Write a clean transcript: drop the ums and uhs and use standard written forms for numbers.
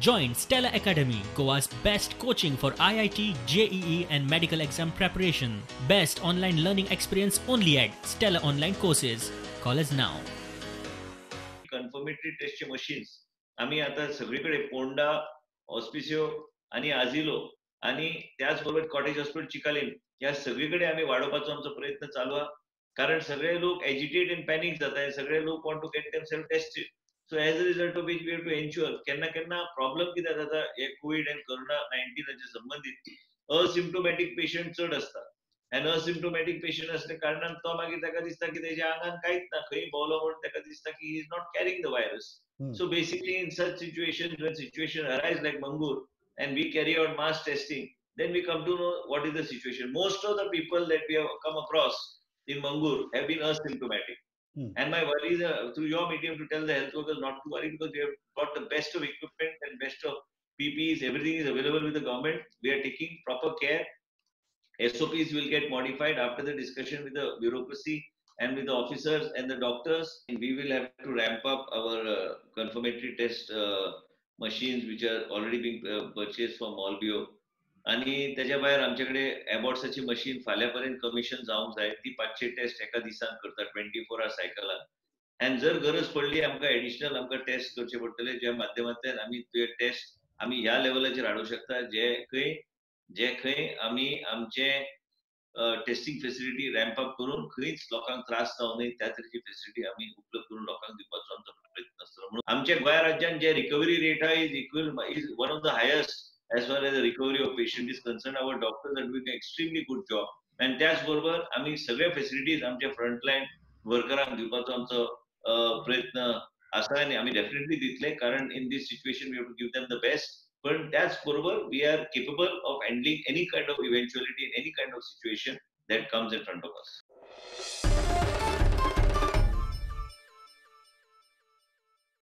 Join Stellar Academy, Goa's best coaching for IIT, JEE and medical exam preparation. Best online learning experience only at Stellar Online Courses. Call us now. Confirmatory टेस्टचे machines आमी आता सगळीकडे पोंडा, ऑस्पिसियो आणि आझिलो आणि त्याचबरोबर cottage hospital Chicalim ह्या सगळीकडे आमी वाडोवपाचो आमचो प्रयत्न चालू आहा. कारण सगळे लोक एजिटेट अँड पॅनिक जाता, सगळे लोक want to get themselves tested. So as a result of which we have to ensure केन्ना केन्ना प्रॉब्लम कितें जाता हे कोवीड अँड कोरोना 19 संबंदीत असिम्टोमॅटीक पेशंट चड आसता आनी असिम्टोमॅटीक पेशंट असल्या कारणान तो मागीर ताका दिसता की तेच्या आंगान कांयच ना, खंय भोंवलो म्हूण ताका दिसता की he is not carrying the virus. So basically in such situation when situation arise like Mangor and we carry out mass testing, then we come to know what is the situation. Most of the people that we have come across in Mangur have been asymptomatic. And my worry is through your medium to tell the health workers not to worry, because we have got the best of equipment and best of PPEs, everything is available with the government. We are taking proper care. SOPs will get modified after the discussion with the bureaucracy and with the officers and the doctors. And we will have to ramp up our confirmatory test machines which are already being purchased from Molbio. आणि त्याच्या भायर आमच्याकडे एबॉट्साची machine फाल्यां पर्यंत commission जावंक जाय, ती 500 taste एका दिसान करता 24 our सायकलान. आनी जर गरज पडली आमकां एडिशनल आमकां टेस्ट करचे पडटले, ज्या माध्यमांतल्यान आमी ते टेस्ट आमी ह्या लेवलाचेर हाडूंक शकता जे खंय आमी आमचे टेस्टिंग फेसिलिटी रॅम्प अप करून खंयच लोकांक त्रास जावं न्हय त्या तरेची फेसिलिटी आमी उपलब्ध करून लोकांक दिवपाचो आमचो प्रयत्न आसतलो. म्हणून आमच्या गोंया राज्यान जे रिकवरी रेट आहा is equal is one of the highest as far as the recovery of patient is concerned. Our doctors are doing an extremely good job. And त्याच बरोबर आम्ही सगळे फॅसिलिटीज आमच्या फ्रंटलाईन वर्करांक दिवपाचो आमचो प्रयत्न आसा आनी आमी डेफिनेटली दितले, कारण in this situation we have to give them the best. पण त्याच बरोबर we are capable of handling any kind of eventuality, any kind of situation that comes in front of us.